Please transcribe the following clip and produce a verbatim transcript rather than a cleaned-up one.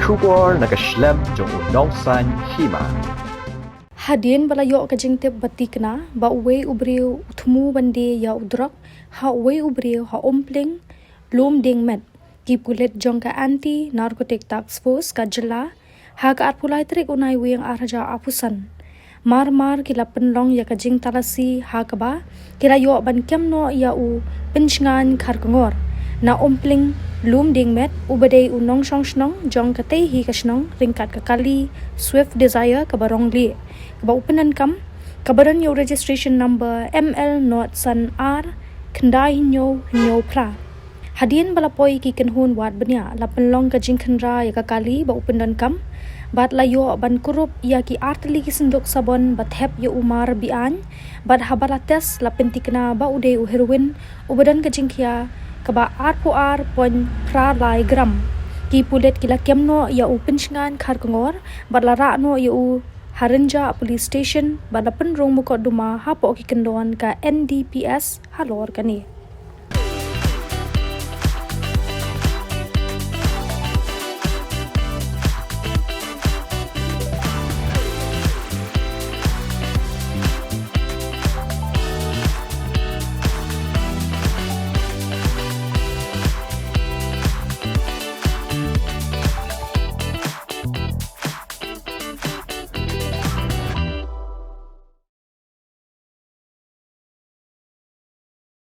Khubor na ka shlem jong u nongsan hima. Hadien ba la ïoh ka jingtip ba thikna ba uwei u briew u thmu ban die ïa u drok ha uwei u briew ha Umpling, Lumdiengmet, ki pulit jong ka Anti Narcotic Task Force ka jylla ha ka arphew lai tarik u Naiwieng ar hajar arphew san. Mar mar ki la pynlong ïa ka jingtalasi ha kaba ki la ïoh ban kem noh ïa u Pynshngaiñ Kharkongor na Umpling, Lumdiengmet, uba dei u nongshong shnong jong katei hi ka shnong ryngkat ka kali Swift Dzire kaba rong lieh, kaba u pyndonkam kaba don ïa u registration number M L not san ar khyndai hynñiew hynñiew phra. Hadien ba la poi ki kynhun wad bniah, la pynlong ka jingkhynra ïa ka kali ba u pyndonkam bad la ïoh ban kurup ïa ki artylli ki synduk sabon ba thep ïa u mar biaiñ, bad haba la test la pynthikna ba u dei u heroin uba don ka jingkhia kaba arphew ar point phra lai gram. Ki pulit ki la kem noh ïa u Pynshngaiñ Kharkongor bad la rah noh ïa u ha Rynjah Police Station bad la pynrung mukotduma hapoh ki kyndon ka N D P S halor kane.